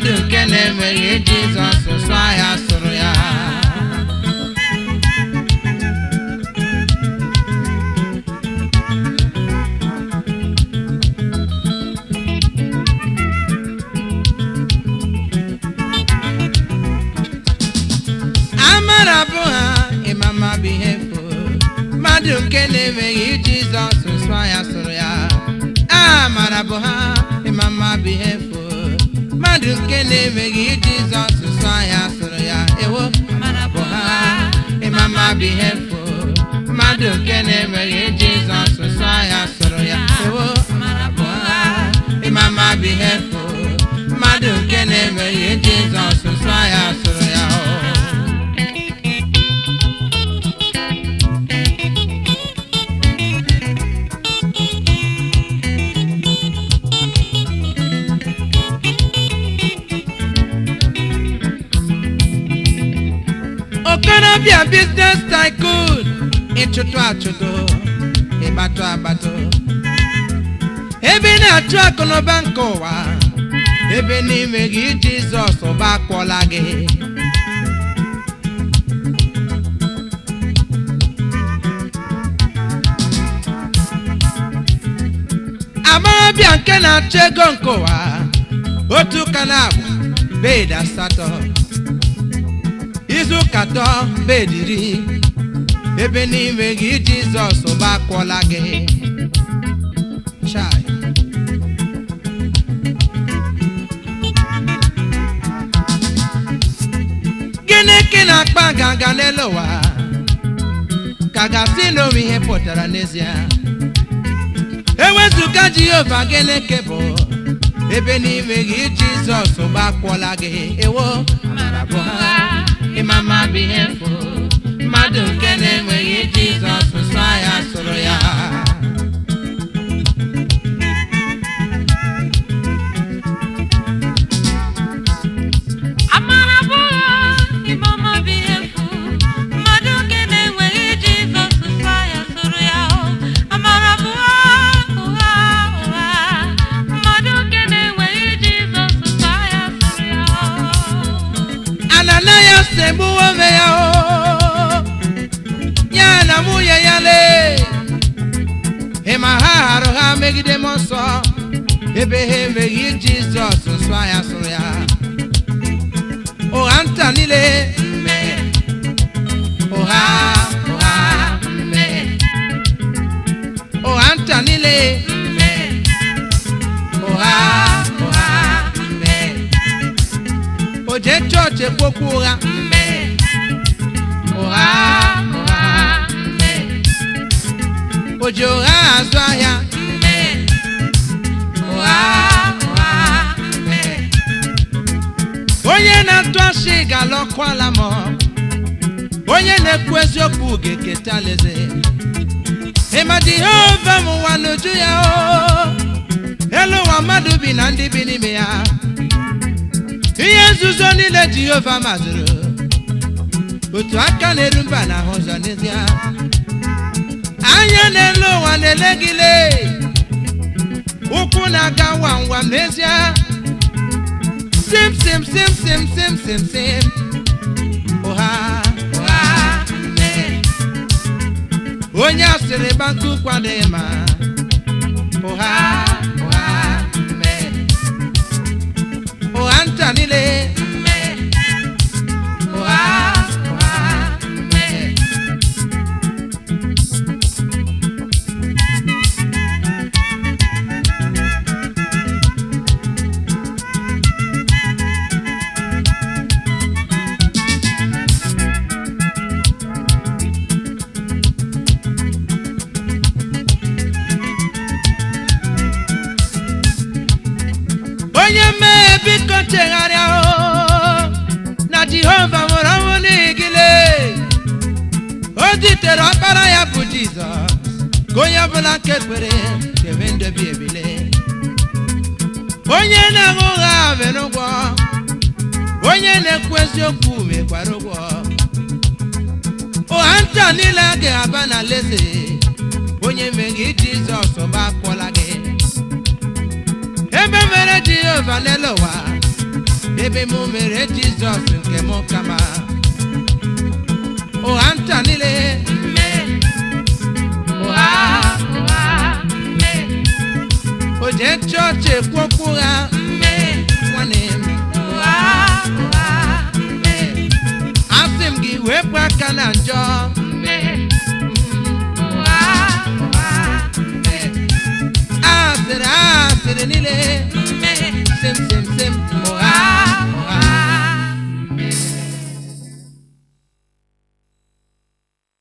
Mmadụ nke na-enweghị Jizọs sụ ahịa sụrụ ya. Amara bụ ha ịmama bụ ihe mfu. Mmadụ nke na-enweghị Jizọs sụ ahịa sụrụ ya. Amara bụ ha ịmama bụ ihe mfu. Mmadụ nke na-enweghị Jizọs sụ ahịa sụrụ ya. Ewo, amara bụ ha ịmama bụ ihe mfu. Mmadụ nke na-enweghị Jizọs sụ ahịa sụrụ ya. Ewo, amara bụ ha ịmama bụ ihe mfu. Mmadụ nke na-enweghị Jizọs sụ ahịa sụrụ ya. Okorobịa business tycoon, ịchụtụ achụtụ, ịgbatụ agbatụ, ebe ị na-achụ akụnụba nke ụwa, ebe n'ime gị Jizọs ụba akwọla gị. Amarabịa nke na-achọ ego nke ụwa, otu ụka na-abụ bed asatọ, izu ụka atọ bed iri, ebe n'ime gị Jizọs ụba akwọla gị. Chai. Gịnị ka ị na-akpa nganga n'elu ụwa ka ga-asị na onwe ihe pụtara n'ezie? Ewezụga Jehova, gịnị ka bụ ebe n'ime gị Jizọs ụba akwọla gị? Ewo, amara bụ ha ịmama bụ ihe mfu. Mmadụ nke na-enweghị Jizọs sụ ahịa sụrụ ya. Amara bụ ha ịmama bụ ihe mfu. Mmadụ nke na-enweghị Jizọs sụ ahịa sụrụ ya. Amara bụ ha ụgha ụgha. Mmadụ nke na-enweghị Jizọs sụ ahịa sụrụ ya. Ananaya segbuwo onwe ya, o ya na nwunye ya lee ịma ha harụ ha megide m nsọ, ebe ha enweghị Jizọs sụ ahịa sụrụ ya. Ụgha nta niile mmehie, ụgha ụgha mmehie, ụgha nta niile mmehie, ụgha ụgha mmehie. O jee chọọchị ekwokwu ụgha mmehie, ụgha ụgha mmehie. O ji ụgha azụ ahịa mmehie, ụgha ụgha mmehie. Onye na-atụ asị ga-alọkwala m, onye na-ekwu eziokwu ga-eketa alaeze. Ịma Jehova m ụwa n'uju ya, o elu ụwa mmadụ bi na ndị bi n'ime ya. Ihe nzuzo niile Jehova mazụrụ, otu aka na-eru mba na ahụ ụzọ n'ezie. Anya n'elu ụwa na-elegile, ụkwụ na-aga nwam nwam n'ezie. Sim sim sim sim sim sim sim, ụgha ụgha mmehie. Onye asịrị gbatụ ụkwụ adịghị ma ụgha ụgha mmehie, ụgha nta niile mmehie, ụgha ụgha mmehie. Onye mmehie, biko chegharịa o, na Jehova nwụrụ ọnwụ n'ihi gị lee. O zitere ọkpara ya bụ Jizọs ka onye ọbụla nke kwere kebe ndobi ebile. Onye na-aṅụ ụgha mere ụgwọ, onye na-ekwu eziokwu mekwara ụgwọ. Ụgha nta niile agaghị aba na alaeze. Onye meghị Jizọs ọba akwụọla gị. Ebe mere Jehova n'elu ụwa, Ebe m mere Jizọs nke m kama ụgha nta niile. Mmehie. Ụgha. Ụgha, mmehie. O jee chọọchị ekwu okwu ụgha. Mmehie. Nwanne m. Ụgha, ụgha, mmehie. Asị m gị wepụ aka na njọ. Mmehie. Ụgha, ụgha, mmehie. Asịrị, asịrị niile.